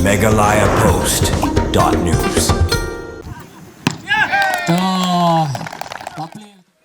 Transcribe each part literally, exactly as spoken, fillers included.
Meghalaya Post dot news.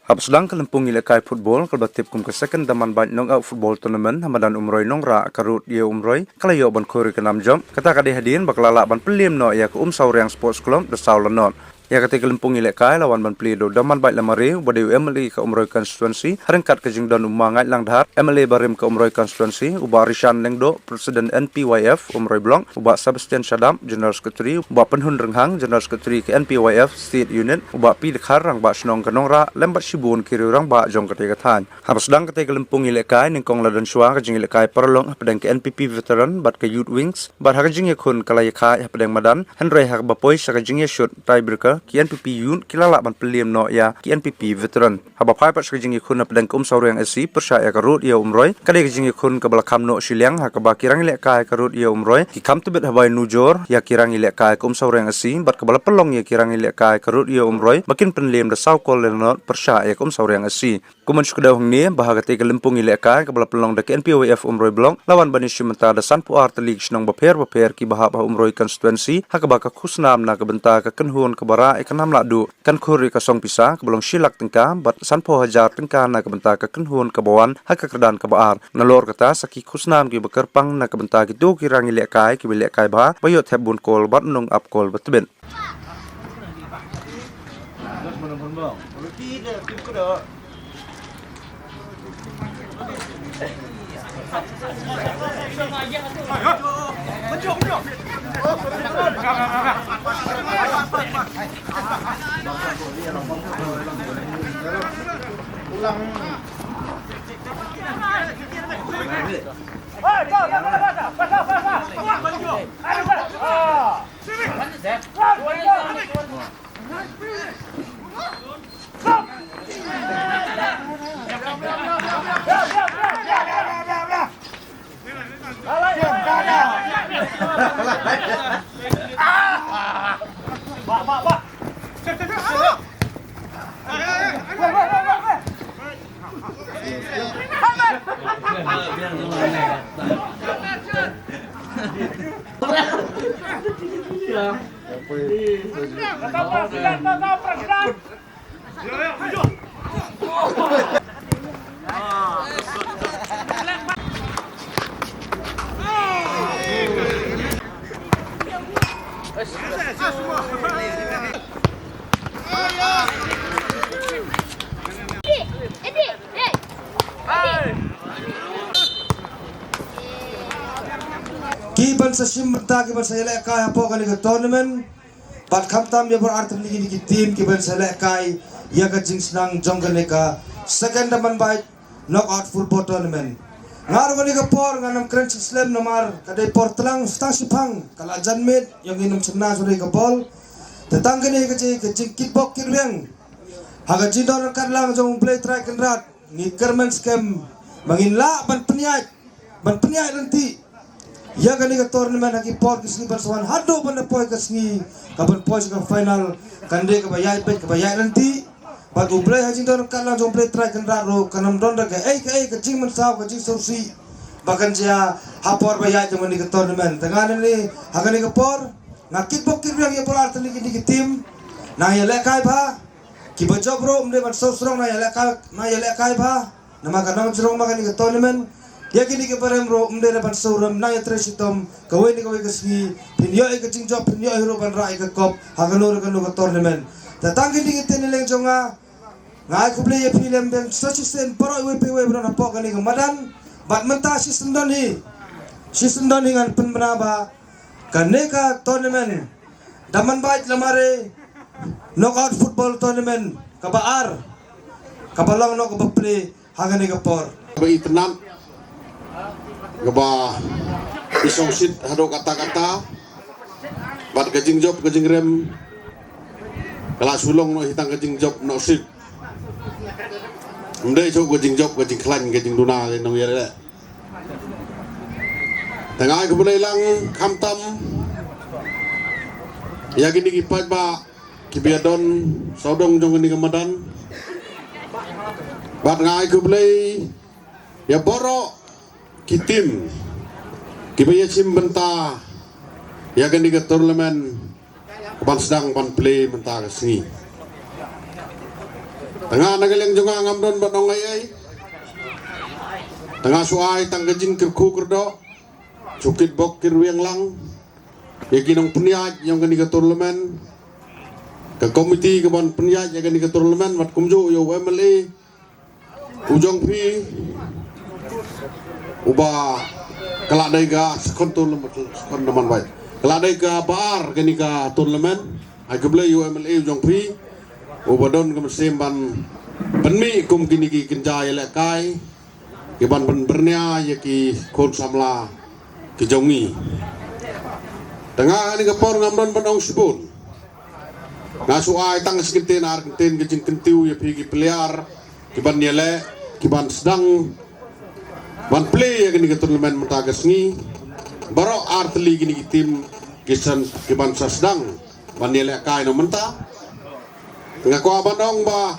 Hap sdang ka lympung ïalehkai football kaba tip kum ka Second Daman Bait Knockout Football Tournament ha madan Umroi Nongrah, ka Road ïa Umroi ka la ïoh ban khur ïa ka nam jop. Kata ka dei hadien ba ka la lah ban pynliem noh ïa ka Umsawriang Sports Club da saw la not. Ïa kata ka lympung ïalehkai la wan ban plie da u Daman Bait Lamare uba dei u M L A ka Umroi Constituency, ha ryngkat ka jingdon u Ma Ngaitlang Dhar, M L A barim ka Umroi Constituency, u Bah Rishan Lyngdoh, President N P Y F Umroi Block, u Bah Sebastian Shadap, General Secretary, u Bah Pynhun Rynghang, General Secretary ka N P Y F State Unit, u Bah P Dkhar, Rangbah Shnong ka Nongrah, lem bad shibun ki riew rangbah jong katei ka thaiñ. Haba sdang katei ka lympung ïalehkai, nyngkong la don shuwa ka jingïalehkai paralok hapdeng ka N P P Veteran bad ka Youth Wings, bad ha ka jingïakhun ka la ïakhaid hapdeng madan, hynrei ha kaba poi sha ka jingïashut tiebreaker, ki N P P Youth ki la lah ban pynliem noh ïa ki N P P Veteran. Haba phai pat sha ka jingïakhun hapdeng ka Umsawriang S C pyrshah ïa ka Road ïa Umroi, ka dei ka jingïakhun kaba la kham noh shiliang ha kaba ki rangïalehkai ka Road ïa Umroi ki kham tbit ha bai nujor ïa ki rangïalehkai ka Umsawriang S C, bad kaba la pynlong ïa ki rangïalehkai ka Road ïa Umroi ba kin pynliem da saw kol la not pyrshah ïa ka Umsawriang S C. Kum ban shu kdew hangne ba ha katei ka lympung ïalehkai kaba la pynlong da ka N P Y F Umroi Block, la wan ban ïashim bynta da sanphew ar tylli ki shnong bapher bapher kiba hap ha Umroi Constituency, ha kaba ka khusnam na ka bynta ka kynhun kaba rah ïa ka nam lahduh kan khur ïa ka song pisa kaba long shi lak tyngka bad sanphew hajar tyngka na ka bynta ka kynhun kaba wan ha ka kyrdan kaba ar. Nalor kata, sa ki khusnam kiba kyrpang na ka bynta kito ki rangïalehkai kiba ïalehkai bha ba ïoh thep bun kol bad nang ap kol ba tbit. Ki ban sa shim bynta, ki ban sa ïalehkai hapoh kane ka tournament. Bad khamtam ïa baroh artylli kine ki team ki ban sa lehkai ïa ka jingsnang jong kane ka Second Daman Bait Knockout Football Tournament. Nga ruh kane ka por ngan ym kren shi slem namar ka dei por tlang, tang shiphang ka la jan miet, ïa ngi nym shynna shuh ïa ka bol. Te tang kane ka jing, ka jingkitbok kitrwiang ha ka jingdon ryngkat lang jong U Blei Trai Kynrad, ngi kyrmen skhem ba ngin lah ban pynïaid, ban pynïaid lynti ïa kane ka tournament ha ki por ki sngi ban sa wan haduh ban da poi ka sngi ka ban poi sha ka final, kan dei kaba ïaid beit, kaba ïaid lynti. Bad U Blei ha jingdon ryngkat lang jong U Blei Trai Kynrad ruh kan ym don da kaei kaei ka jingmynsaw, ka jingsngewsih ba kan jia ha por ba ïaid jong kane ka tournament. Te nga nangne ha kane ka por nga kitbok kitrwiang ïa baroh artylli kine ki team, nang ïalehkai bha. Kiba jop ruh ym dei ban sngewsarong, nang ïalehkai, nang ïalehkai bha. Namar ka nang jrong ma kane ka tournament. Ïa kine kiba rem ruh ym dei ban sngewrem, nang ïatrei shitom kawei na kawei ka sngi, phin ïoh ïa ka jingjop, phin ïoh hi ruh ban rah ïa ka kop ha kano re kano ka tournament. Te tang kine ki ktien na liang jong nga, nga ai khublei ïa phi lem bad sa shisien baroh iwei pa iwei ba don hapoh kane ka madan. Bad mynta shisyndon hi, shisyndon hi ngan pynbna ba kane ka tournament Daman Bait Lamare Knockout Football Tournament kaba ar, kaba long noh kaba plie ha kane ka por. Kaba itynnad, kaba i sngewsih haduh katta katta, bad ka jingjop ka jingrem ka la shu long noh hi tang ka jingjop noh sih. Ym dei shuh ka jingjop ka jingkhlaiñ ka jingduna ka nongïaleh. Te nga ai khublei lang khamtam ïa kine ki paidbah kiba ïadon sawdong jong kane ka madan. Bad nga ai khublei ïa baroh ki team kiba ïashim bynta ïa kane ka tournament ka ban sdang ban plie mynta ka sngi. Te nga na ka liang jong nga ngam don ban ong ei ei. Te nga shu ai tang ka jingkyrkhu kyrdoh, shu kitbok kitrwiang lang ïa ki nongpynïaid ïa kane ka tournament, ka komiti ka ban pynïaid ïa kane ka tournament, bad kumjuh ïa u M L A u jong phi, uba ka la dei ka second tournament, second tournament bai, ka la dei kaba ar kane ka tournament. Ai khublei ïa u M L A u jong phi, uba don ka mynsiem ban pynmih kum kine ki kynja ïalehkai ki ban pynbyrngia ïa ki khun samla ki jong ngi. Te nga ha kane ka por ngam don ban ong shibun. Nga shu ai tang shi kyntien ar kyntien ka jingkyntiew ïa phi ki player ki ban ïaleh, ki ban sdang ban plie ïa kane ka tournament mynta ka sngi. Baroh ar tylli kine ki team ki san ki ban sa sdang ban ïalehkai na mynta. Nga kwah ban ong ba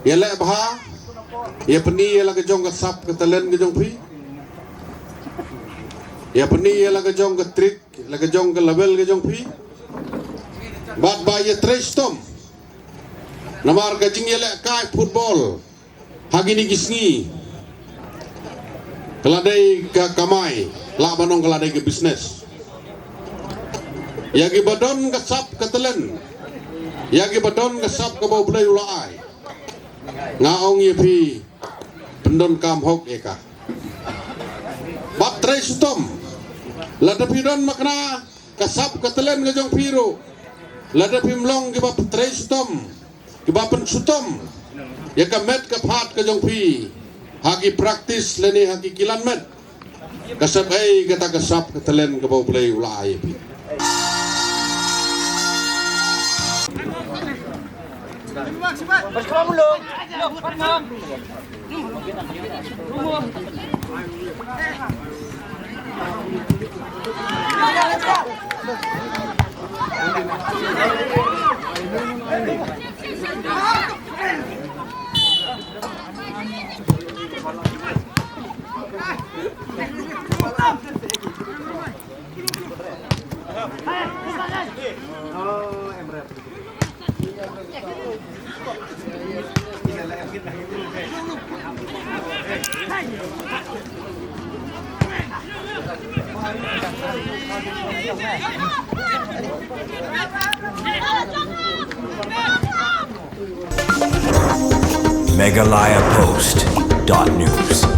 ïaleh bha, ïa pyni ïa la ka jong ka sap ka talent ka jong phi, ïa pyni ïa la ka jong ka trick, la ka jong ka level ka jong phi. Bad ba ïa trei shitom, namar ka jingïalehkai football ha kine ki sngi ka la dei ka kamai, lah ban ong ka la dei ka business. Ïa kiba don ka sap ka talent, ïa kiba don ka sap kaba U Blei u la ai, nga ong ïa phi, pyndonkam hok ïa ka. Bad trei shitom, lada phi don makna ka sap ka talent ka jong phi ruh, lada phim long kiba trei shitom, kiba pynshitom ïa ka met ka phad ka jong phi ha ki practice lane ha ki kilan met, ka sap ei kata ka sap ka talent kaba U Blei u la ai ïa phi. Meghalaya Post dot news.